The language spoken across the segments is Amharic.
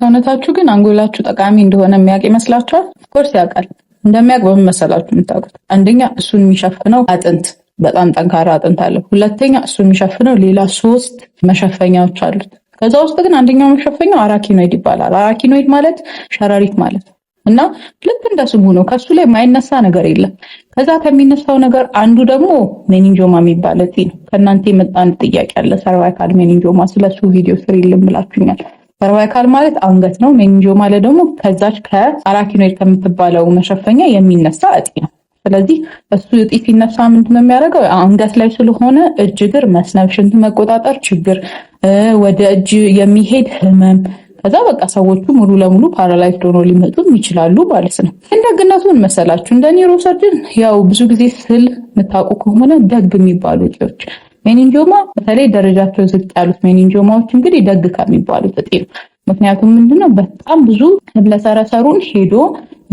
ሰውነታችሁ ግን አንጎላችሁ ጠቃሚ እንደሆነ የሚያውቅ ይመስላችኋል? Of course ያውቃል። እንደሚያውቅ በምን መሰላችሁ የምታውቁት? አንደኛ እሱን የሚሸፍነው አጥንት በጣም ጠንካራ አጥንት አለው። ሁለተኛ እሱን የሚሸፍነው ሌላ ሶስት መሸፈኛዎች አሉት። ከዛ ውስጥ ግን አንደኛው መሸፈኛው arachnoid ይባላል። Arachnoid ማለት ሸረሪት ማለት ነው። እና ልክ እንደ ስሙ ነው። ከሱ ላይ የማይነሳ ነገር የለም። ከዛ ከሚነሳው ነገር አንዱ ደግሞ meningioma የሚባል እጢ ነው። ከእናንተ የመጣ አንድ ጥያቄ አለ፣ cervical meningioma፣ ስለሱ ቪዲዮ ስሪልን ብላችሁኛል። Cervical ማለት አንገት ነው። Meningioma ማለት ደግሞ ከዛች ከ arachnoid ከምትባለው መሸፈኛ የሚነሳ እጢ ነው። ስለዚህ እሱ እጢ ሲነሳ ምንድነው የሚያደርገው? አንገት ላይ ስለሆነ እጅ እግር መስነብ፣ ሽንት መቆጣጠር ችግር፣ ወደ እጅ የሚሄድ ህመም፣ ከዛ በቃ ሰዎቹ ሙሉ ለሙሉ paralyzed ሆኖ ሊመጡም ይችላሉ ማለት ነው። ግን ደግነቱ ምን መሰላችሁ? እንደ neurosurgeon ያው ብዙ ጊዜ ስል የምታውቁ ከሆነ ደግ የሚባሉ እጢዎች meningioma፣ በተለይ ደረጃቸው ዝቅ ያሉት meningioma ዎች እንግዲህ ደግ ከሚባሉት እጢ ነው። ምክንያቱም ምንድነው፣ በጣም ብዙ ህብለሰረሰሩን ሄዶ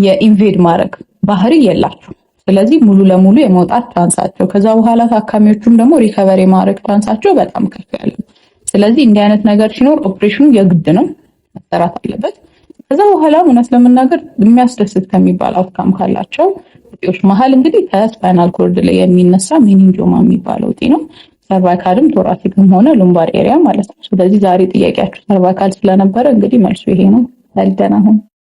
የ invade ማድረግ ባህሪ የላቸው። ስለዚህ ሙሉ ለሙሉ የመውጣት chance ኣቸው፣ ከዛ በኋላ ታካሚዎቹም ደግሞ recover የማድረግ chance ኣቸው በጣም ከፍ ያለ ነው። ስለዚህ እንዲህ አይነት ነገር ሲኖር ኦፕሬሽኑ የግድ ነው፣ መሰራት አለበት። ከዛ በኋላ እውነት ለመናገር የሚያስደስት ከሚባል outcome ካላቸው እጢዎች መሀል እንግዲህ ከ spinal cord ላይ የሚነሳ meningioma የሚባለው እጢ ነው። Cervical ም thoracic ም ሆነ lumbar area ማለት ነው። ስለዚህ ዛሬ ጥያቄያችሁ cervical ስለነበረ እንግዲህ መልሱ ይሄ ነው። ደህና ሁኑ።